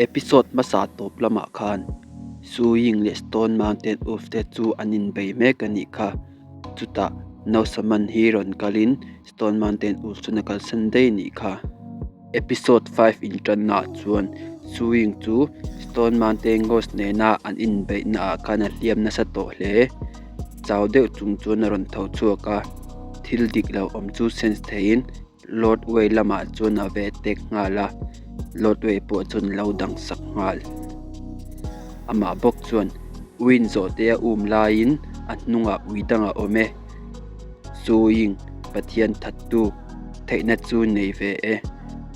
Episode hmasa tawp lamah khan Su Ying leh Stone Mountain Wolf te chu an inbei mek a nih kha. Chutah Nausaman hi rawn kalin Stone Mountain Wolf chuan a kalsan daih a nih kha. Episode 5 inṭannaah chuan Su Ying chu Stone Mountain Ghost nena an inbeihnaah khan a hliam nasa tawh hle. Chau deuh chung chuan a rawn tho chhuak a, thil dik lo awm chu sense theiin Lord Wei lamah chuan a ve tek nghal a, Lord Wei pawh chuan a lo dang sak nghal. Amah bawk chuan uiin zawhte a um laiin a hnungah ui dang a awm e. Su Ying, Pathian thattu, theihna chu nei ve e.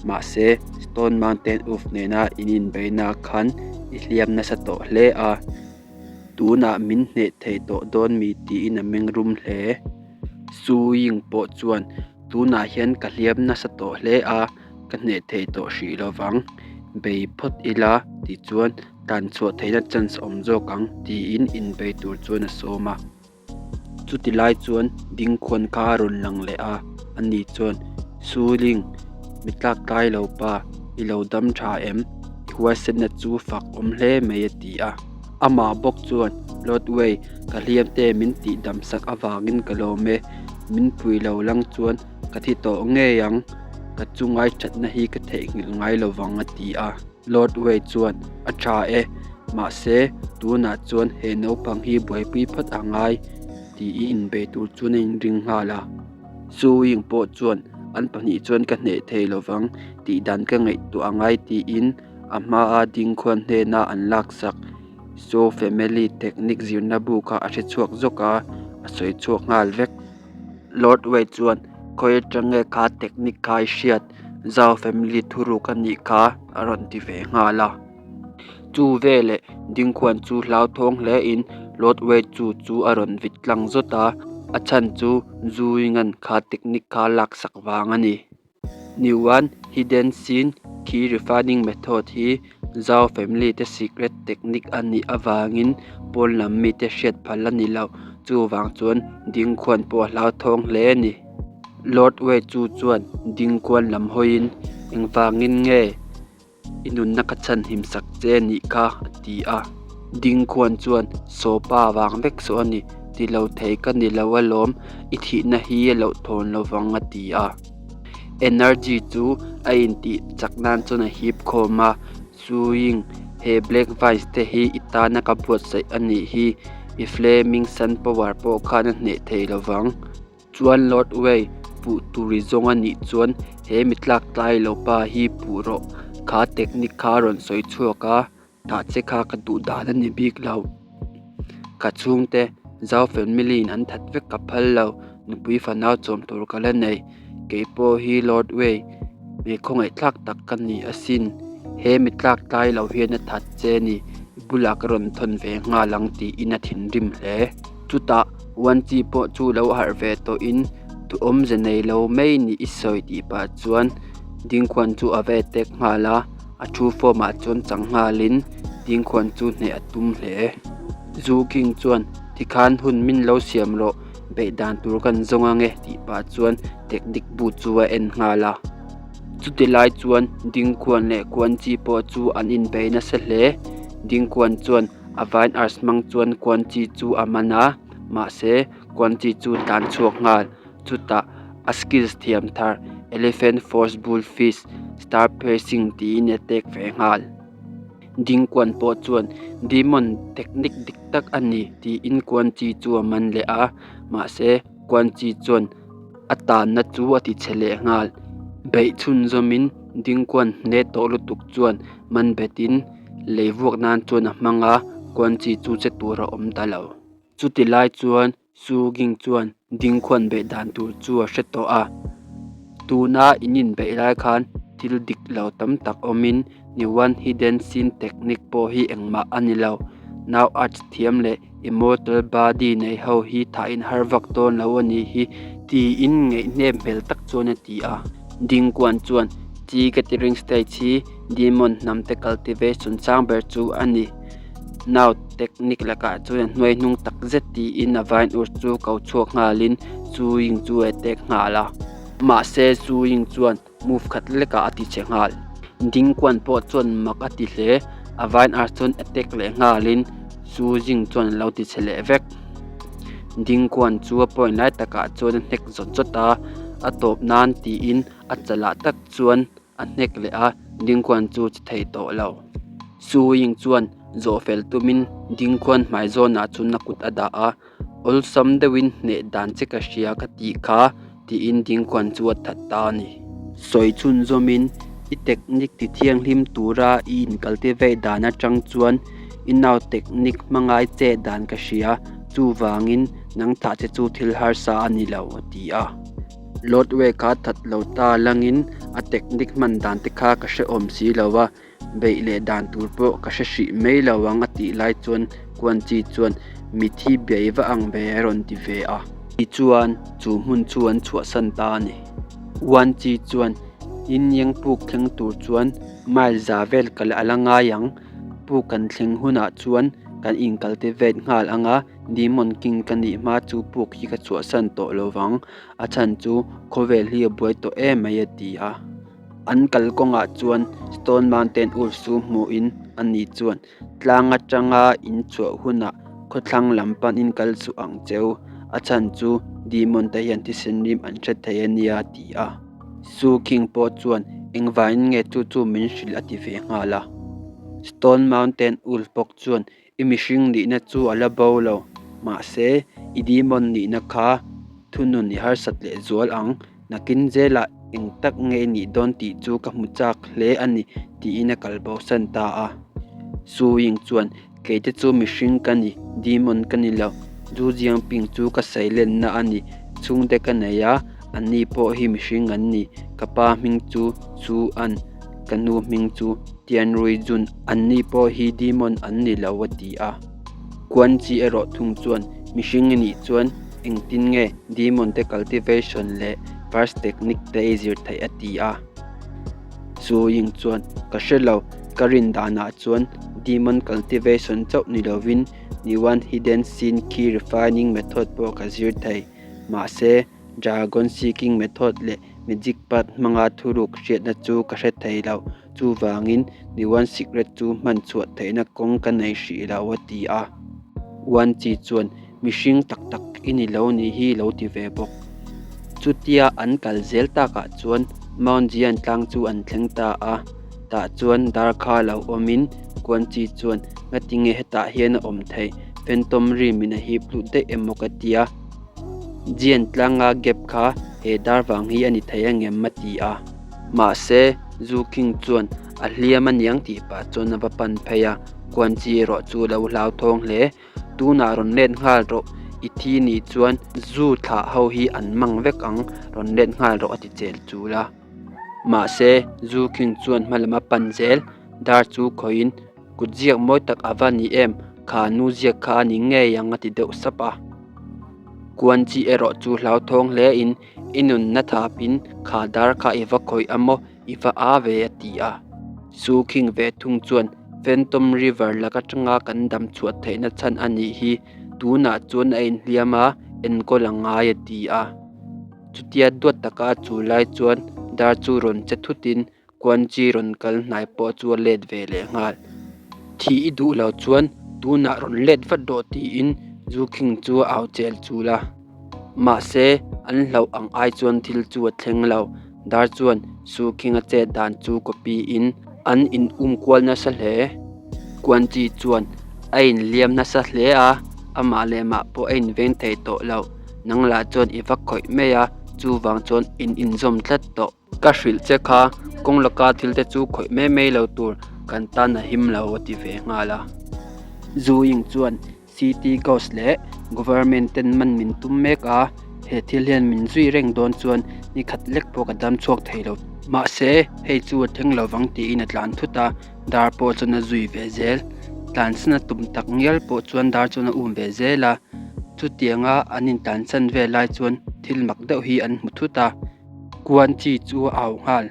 Mahse, Stone Mountain Wolf nena in inbeihnaah khan i hliam nasa tawh hle a. Tunah min hneh thei tawh dawn mi tiin a meng rum hle. Su Ying pawh chuan Tunah hian ka hliam nasa tawh hle a, ka hneh thei tawh hrih lo vang. Bei phawt ila tichuan tlan chhuah theihna chance a awm zawk ang tiin inbei tur chuan a sawm a. Chuti lai chuan Dingkhuan kha a rawn lang leh a, ani chuan, Suling, mi tlak tlai lo pa, i lo dam tha em? I huaisenna chu fak awm hle mai a ti a. Amah bawk chuan, Lord Wei, ka hliam te min tih dam sak avangin ka lawm e. Min pui lo lang chuan ka thi tawh ngei ang, ka chungai thatna hi ka theihnghilh ngai lo vang a ti a. Lord Wei chuan, A tha e, mahse tunah chuan he naupang hi buaipui phawt a ngai tiin inbei tur chuan a inring nghal a. Su Ying pawh chuan, An pahnih chuan ka hneh thei lo vang tih dan ka ngaihtuah a ngai tiin A hmaa dingkhuan hnena an laksak Show Family Technique zirna bu kha a hre chhuak zawk a, a sawi chhuak nghal vek. Lord Wei chuan, Khawi atang nge kha technique kha i hriat? Zhao family thuruk a nih kha a rawn ti ve nghal a. Chu veleh dingkhuan chu hlauthawng hlein Lord Wei chu chu a rawn vit tlang zawt a, a chhan chu Zhu Yingan kha technique kha laksak vang a ni. Niuan Hidden Sin khi refining method hi Zhao family te secret technique a nih avangin pawn lam mite hriat phal a ni lo. Chuvang chuan Dingkhuan pawh a hlauthawng hle a ni. Lord Wei chu chuan Dingkhuan lam hawiin engvangin nge I nunna ka chhanhim sak che a nih kha, a ti a. Dingkhuan chuan, Sawpa vang vek saw a ni, ti lo thei ka ni lo alawm, i thihna hi a loh thawn lo vang, a ti a. Energy chu a intih chak nan chuan a hip khawm a, Suying, he Black Vines te hi i tana ka buatsaih a nih hi, i Flaming Sun Power pawh khan a hneh thei lo vang. Chuan Lord Wei, puh tur i zawng a nih chuan he mi tlak tlai lo pa hi puh rawh. Kha technique kha a rawn sawi chhuak a, thah che kha ka duh dan a ni bik lo. Ka chhungte, Zau family in an that vek ka phal lo, nupui fanau chawm tur ka la nei. Kei pawh hi Lord Wei, mi khawngaihthlak tak ka ni asin. He mi tlak tlai lo hian a that che ni, i bulah ka rawn thawn ve nghal ang tiin a thinrim hle. Chutah Wan Chi pawh chu lo harh ve tawhin thu awmze nei lo mai ni i sawi tih pah chuan Dingkhuan chu a ve tek nghal a, a thu form ah chuan chang nghalin Dingkhuan chu hneh a tum hle. Zu King chuan tikhan hun min lo siam rawh, beih dan tur kan zawng ange tih pah chuan technique bu chu a en nghal a. Chuti lai chuan Dingkhuan leh Kuan Chi pawh chu an inbei nasa hle. Dingkhuan chuan A vine arts hmang chuan Quan Chi chu a man a, mahse Quan Chi chu tlan chhuak nghal. Chutah a skills thiam thar Elephant Force Bull Fist Star Piercing tiin a tek ve nghal. Ding Quan pawh chuan Demon technique dik tak a ni tiin Quan Chi chu a man leh a, mahse Quan Chi chuan a tanna chu a ti chhe leh nghal. Beih chhunzawmin Ding Quan hne tawh lutuk chuan man betin Lei vuak nan chuan a hmang a, kuan chi chu che tur a awm ta lo. Chuti lai chuan Su Ging chuan dingkhuan beih dan tur chu a hre tawh a. Tuna in inbeih lai khan thil dik lo tam tak awmin Niwan Hidden Sin Technique pawh hi engmah a ni lo. Now Arts thiam leh Immortal Body nei ho hi thah in har vak dawn lo a nih hi tiin ngaihnep hmel tak chuan a ti a. Dingkuan chuan Chi Gathering Stage hi Demon hnam te cultivation sang ber chu a ni. Now technique lakah chuan a hnuai hnung tak zet tiin a vine ur chu ko chhuak nghalin Su Ying chu a attack nghal a. Mahse Su Ying chuan move khat lekah a ti che nghal. Ding Quan pawh chuan mak a ti hle. A vine arts chuan attack leh nghalin Su Jing chuan a lo ti chhe leh vek. Ding Quan chu a point lai takah chuan a hnek zawt zawt a, a tawp nan tiin a chalah tak chuan a hnek leh a, Ding Quan chu che thei tawh lo. Su Ying chuan zawh fel tumin Ding Quan hmai zawnah chuan a kut a dah a, Awlsam deuhin hneh dan che ka hria ka tih kha tiin Ding Quan chu a that ta a ni. Sawi chhunzawmin i technique ti thianghlim tura i incultivate dan atang chuan i nau technique hmangai che dan ka hria, chuvangin nang thah che chu thil harsa a ni lo a ti a. Lord Wei kha that lo ta langin a technique hman dan te kha ka hrehawm si lo a, beih leh dan tur pawh ka hre hrih mai lo ang a tih lai chuan Quan Chi chuan mithi bei va ang ve a rawn ti ve a. Tichuan chu hmun chu an chhuahsan ta a ni. Quan Chi chuan Yin Yang puk thleng tur chuan mile za vel kal a la ngai ang, puk kan thleng hunah chuan kan incultivate nghal ang a, Demon King ka nih hma chu puk hi ka chhuahsan tawh lo vang, a chhan chu khawvel hi a buai tawh em mai a ti a. An kal kawngah chuan Stone Mountain Wolf chu hmuhin a ni chuan tlang atanga in chhuah hunah khawthlang lam panin kal suh ang cheu, a chhan chu Demon te hian thisen rim an hre thei a nia a ti a. Su King pawh chuan engvangin nge chu chu min hrilh a ti ve nghal a. Stone Mountain Wolf bawk chuan I mihring nihna chu a la bo lo, mahse i demon nihna kha thunun i harsat leh zual ang, nakin zelah eng tak nge i nih dawn tih chu ka hmu chak hle a ni tiin a kal bosan ta a. Su Ying chuan, Kei te chu mihring ka ni, demon ka ni lo, Zhu Jiangping chu ka sailenna a ni, chhungte ka nei a, anni pawh hi mihring an ni, ka pa hming chu Su An, ka nu hming chu Tian Rui Jun, anni pawh hi demon an ni lo a ti a. Quan Chi erawh thung chuan mihring i nih chuan engtin nge demon te cultivation leh first technique te i zir theih a ti a. Su Ying chuan ka hre lo, ka rin danah chuan demon cultivation chauh ni lovin Niwan Hidden Sin Ki Refining Method pawh ka zir thei. Mahse, Dragon Seeking Method leh Magic Path hmanga thuruk hriatna chu ka hre thei lo. Chuvangin, Niwan Secret chu hman chhuah theihna kawng ka nei hrih lo, a ti a. Wan Chi chuan, Mihring tak tak i ni lo nih hi lo ti ve bawk. Chutia an kal zel takah chuan Mount Jian tlang chu an thleng ta a. Tah chuan dar kha lo awmin Quan Chi chuan, Ngatinge hetah hian a awm theih? Phantom Rim-in a hip lut daih emaw ka tia. Jian tlanga gap kha he dar vang hi a ni thei angem a ti a. Mahse, Zu King chuan a hliam a niang tih pah chuan a va pan phei a, Quan Chi erawh chu a lo hlauthawng hle. Tunah rawn let nghal rawh, i thi nih chuan zu thlah ho hi an mang vek ang, rawn let nghal rawh a ti chel chul a. Mahse, Zu King chuan hmalam a pan zel, dar chu khawihin Kut ziak mawi tak a va ni em? Kha nu ziak kha a ni ngei ang a ti deuh sap a. Kuan chi erawh chu hlauthawng hle in i nunna thapin kha dar kha i va khawih a maw i va a ve a ti a. Su khing ve thung chuan Phantom River lak atanga kan dam chhuah theihna chhan a nih hi tunah chuan a inhliam a, enkawl a ngai a ti a. Chutia duat taka a chul lai chuan dar chu rawn che thutin Quan Chi rawn kal hnai pawh chu a let ve leh nghal. Thih i duh lo chuan tunah rawn let vat rawh tiin Zu King chu a au chel chul a. Mahse, an hlauh ang ai chuan thil chu a thleng lo. Dar chuan Su King a chet dan chu copy in an in um kual nasa hle. Quan Chi chuan a inhliam nasa hle a, amah leh mah pawh a inveng thei tawh lo. Nang lah chuan i va khawih mai a, chuvang chuan in inzawm tlat tawh. Ka hrilh che kha kawng laka thil te chu khawih mai mai lo tur kan tan a him lo a ti ve nghal a. Zu Ying chuan City Ghost leh Government ten man min tum mek a, he thil hian min zui reng dawn chuan ni khat lek pawh ka dam chhuak thei lo. Mahse, hei chu a thleng lovang tiin a tlan thut a, dar pawh chuan a zui ve zel. Tlansan a tum tak ngial pawh chuan dar chuan a um ve zel a, chutianga an intlansan vel lai chuan thil mak deuh hi an hmu thut a. Quan Chi chu a au nghal.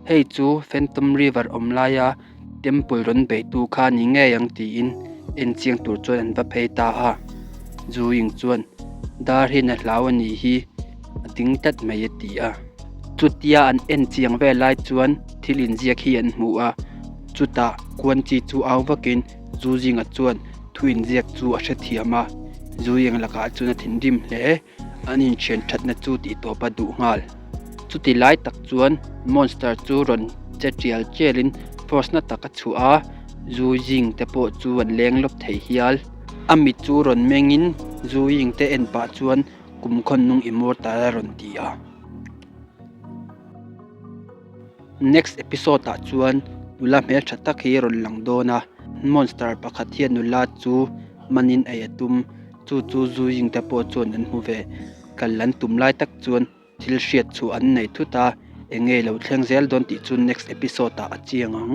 Hei chu Phantom River awm laia temple rawn beitu kha ni ngei ang tiin en chiang tur chuan an va phei ta a. Zu Ying chuan, Dar hian a hlau a nih hi, a ding tlat mai a ti a. Chutia an en chiang vel lai chuan thil inziak hi an hmu a, chutah Quan Chi chu au vakin Zu Ying-a chuan thu inziak chu a hrethiam a, Zu Ying lakah chuan a thinrim hle. An inthian thatna chu tih tawp a duh nghal. Chuti lai tak chuan monster chu rawn che tial tialin force na tak a chhuah a, Zu Ying te pawh chu an leng lawp thei hial. A mit chu rawn mengin Zu Ying te en pah chuan Kumkhawn nung immortal a rawn ti a. Next episode ah chuan nula hmeltha tak hi a rawn lang dawn a, monster pakhat hian nula chu manin ei a tum, chu chu zu ying te pawh chuan an hmu ve, kal an tum lai tak chuan thil hriat chhuah an nei thut a, eng nge lo thleng zel dawn tih chu next episode ah a chiang ang.